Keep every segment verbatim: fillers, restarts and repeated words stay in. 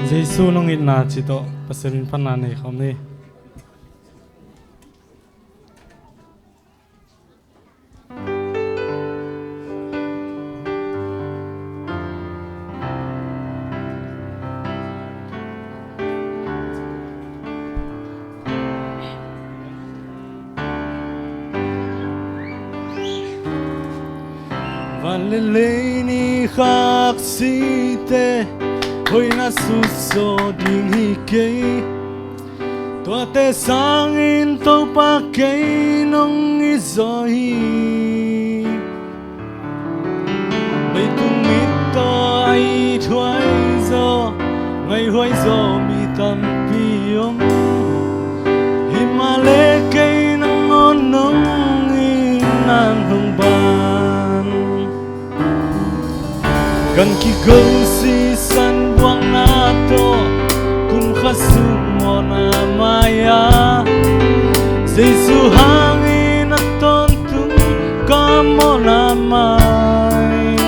Jesu nong itna cih tawh Pasian min phatna nei khawm ni. Van le lei nih khak site hoihna sutsaw ding hi kei. Tuate sangin Topa kei nong it zaw hi. Leitung mit tawh a ithuai zaw, ngaihhuai zaw mi tampi om. Himahleh kei nangawn nong itna hong ban. Gan kigo sisan buakna tawh kum khat sung mawhna mai-a, Jesu hangin a tawntung ka mawhna mai.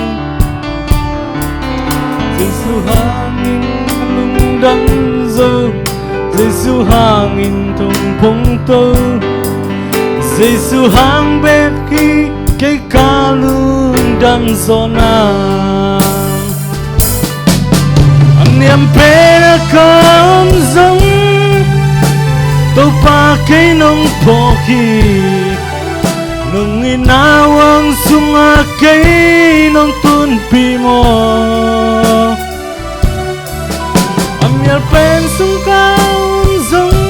Jesu hangin lungdam zo, Jesu hangin thong phong to, Jesu hang bek hi kei ka lungdam zawhna. A niam pen a ka om zong, Topa kei nong phawk hi. Nong itna huang sungah kei nong tunpih maw? A mial pen sung ka om zong,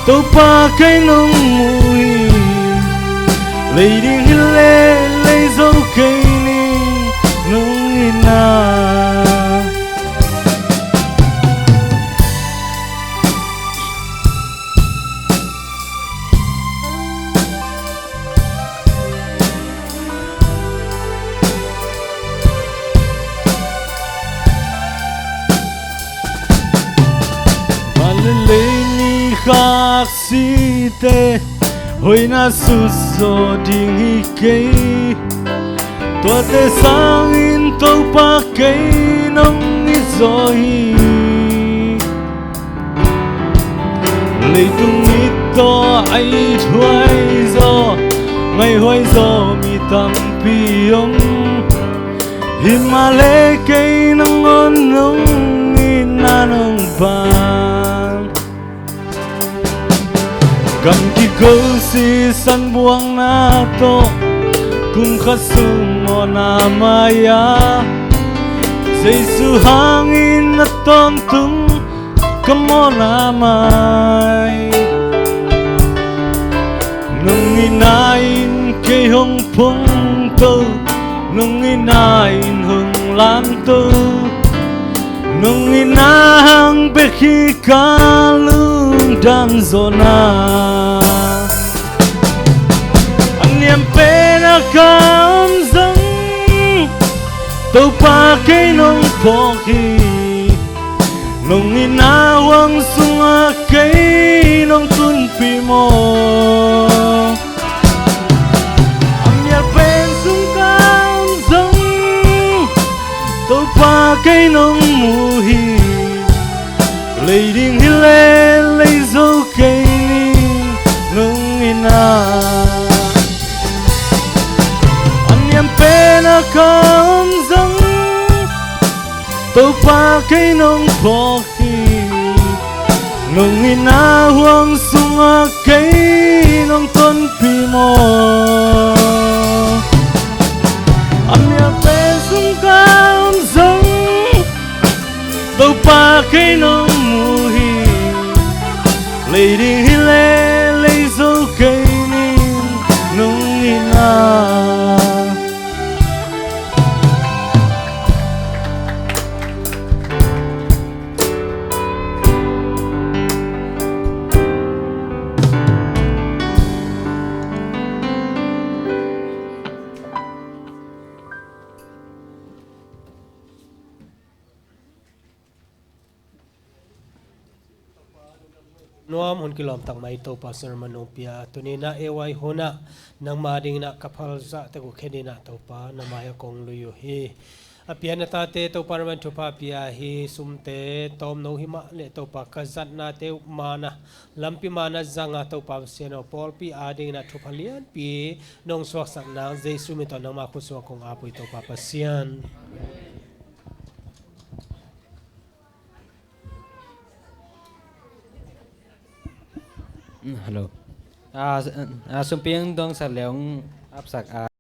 Topa kei nong mu hi. Lei ding hi leh lei zo kei ning nong itna. Van le lei nih khak site hoihna sutsaw ding hi kei. Tuate sangin Topa kei nong it zaw hi. Leitung mit tawh a ithuai zaw, ngaihhuai zaw mi tampi om. Himahleh kei nangawn nong itna nong ban. Kam kiko sisan buakna tawh kum khat sung mawhna mai-a, Jesu hangin a tawntung ka mawhna mai. Nong itna in kei hong phong to, nong itna in hong lam to. Nong itna hang bek hi ka lungdam zawhna. A niam pen a ka om zong, Topa kei nong phawk hi. Nong itna huang sungah kei nong tunpih maw? A mial pen sung ka om zong, Topa kei nong mu hi. Lei ding hi leh lei zo kei ning nong itna. A niam pen a ka om zong, Topa kei nong phawk hi. Nong itna huang sungah kei nong tonpih maw? A mial pen sung ka om zong, Topa kei nong mu hi. Lei ding hi leh lei zo kei ning nong itna. Nuam hun kilawm tak mai Topa sermon nong pia. Tuni-in ah A Y hunah nangma dingin ah ka phal zahtak uh khen in ah Topa na mai-ah kong lui uh hi. A pian a tate Topa na man thupha pia hi. Sumte tawmno hi mah le Topa ka zatnate uh mana, lampi mana zanga Topa Pasian aw, pawlpi adingin a thupha lianpi nong suaksak nang Jesu min tawh nangma khut sungah kong ap uh hi Topa Pasian. Mm, hello. Ah, s-, ah, sumpi ang dong sa leong apsak, ah.